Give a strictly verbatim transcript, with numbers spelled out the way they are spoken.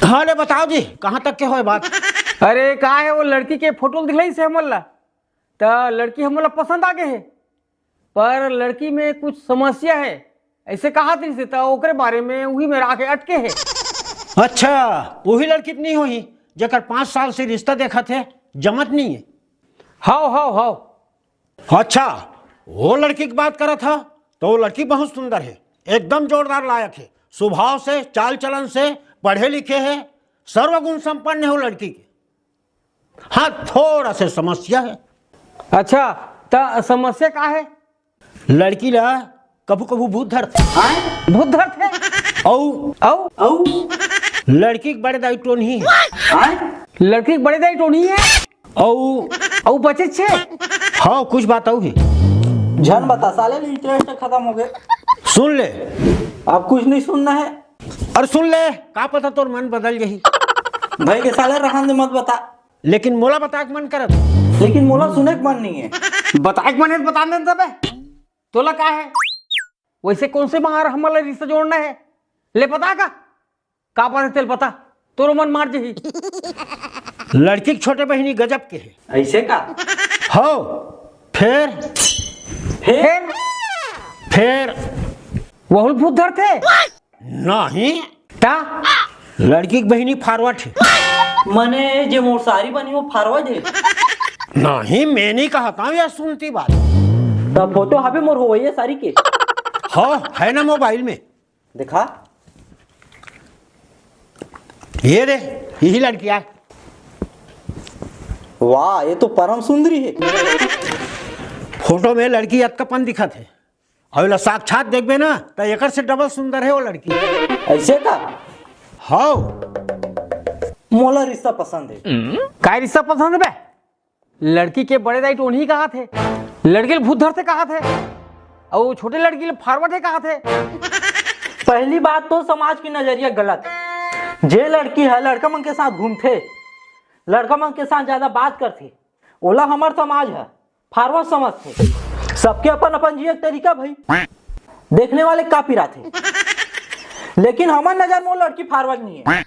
हाँ, ले बताओ जी, कहाँ तक के होय बात? अरे, का हे, वो लड़की के फोटो दिखलाइस हे हमन ला, त लड़की हमन ला पसंद आ गे हे, पर लड़की में कुछ समस्या हे, अइसे कहा रहिस हे, त ओकरे बारे में उही मेर आके अटके हे। अच्छा, उही लड़की तो नहीं होही, जेकर पाँच साल से रिश्ता देखत हे, जमत नहीं हे? हव, हव, हव। अच्छा, वो लड़की के बात करत हा, त वो लड़की बहुत सुंदर हे, एकदम जोरदार लायक हे, स्वभाव से, चाल चलन से, पढ़े लिखे हे, सर्वगुण संपन्न हे वो लड़की के। हाँ, थोड़ा से समस्या हे। अच्छा, त समस्या का हे? लड़की ला कभू कभू भूत धरथे। भूत धरथे? अउ अउ अउ लड़की के बड़े दाई टोनही हे। लड़की के बड़े दाई टोनही हे? अउ अउ बचेच हे? हाँ, कुछ बात अउ हे। झन बता साले, interest खतम हो गे। सुन ले। अब कुछ नहीं सुनना हे। अरे सुन ले, का पता तोर मन बदल जाही। भई गे साले, रहन दे, मत बता। लेकिन मोला बताए के मन करत। लेकिन मोला सुने के मन नहीं हे। बताए के मन हे त बता दे तबे। तोला का हे? वइसे कोन से मार हमन ला रिश्ता जोड़ना हे? ले बता का? का पता तेल पता? तोरो मन मार जाही। लड़की के छोटे बहिनी गजब के हे। अइसे का? हव, फेर? फेर? फेर? वहू ल भूत धरथे? नहीं। त? लड़की के बहिनी forward हे। मने जे मोर सारी बनी, वो forward हे? नहीं, मैं नहीं कहत हँव, ये सुनती बात। त फोटो हवे मोर होवइया सारी के? हव, हे ना मोबाइल में। देखा। ये दे, यही लड़की आय। वाह, ये तो परम सुंदरी हे। फोटो में लड़की अतकापन दिखत हे, अउ एला साक्षात देखबे ना, त एकर से double सुंदर हे वो लड़की। अइसे का? हव। मोला रिश्ता पसंद हे। काय रिश्ता पसंद हे बे? लड़की के बड़े दाई टोनही कहाथे, लड़की ल भूत धरथे कहाथे, अउ छोटे लड़की ल forward हे कहाथे। पहली बात तो समाज के नजरिया गलत हे। जे लड़की ह लड़का मन के साथ घूमथे, लड़का मन के साथ ज्यादा बात करथे, ओला हमर समाज ह forward समझथे। सबके अपन अपन जिए के तरीका भई। देखने वाले का पिराथे। लेकिन हमर नजर में वो लड़की forward नहीं हे।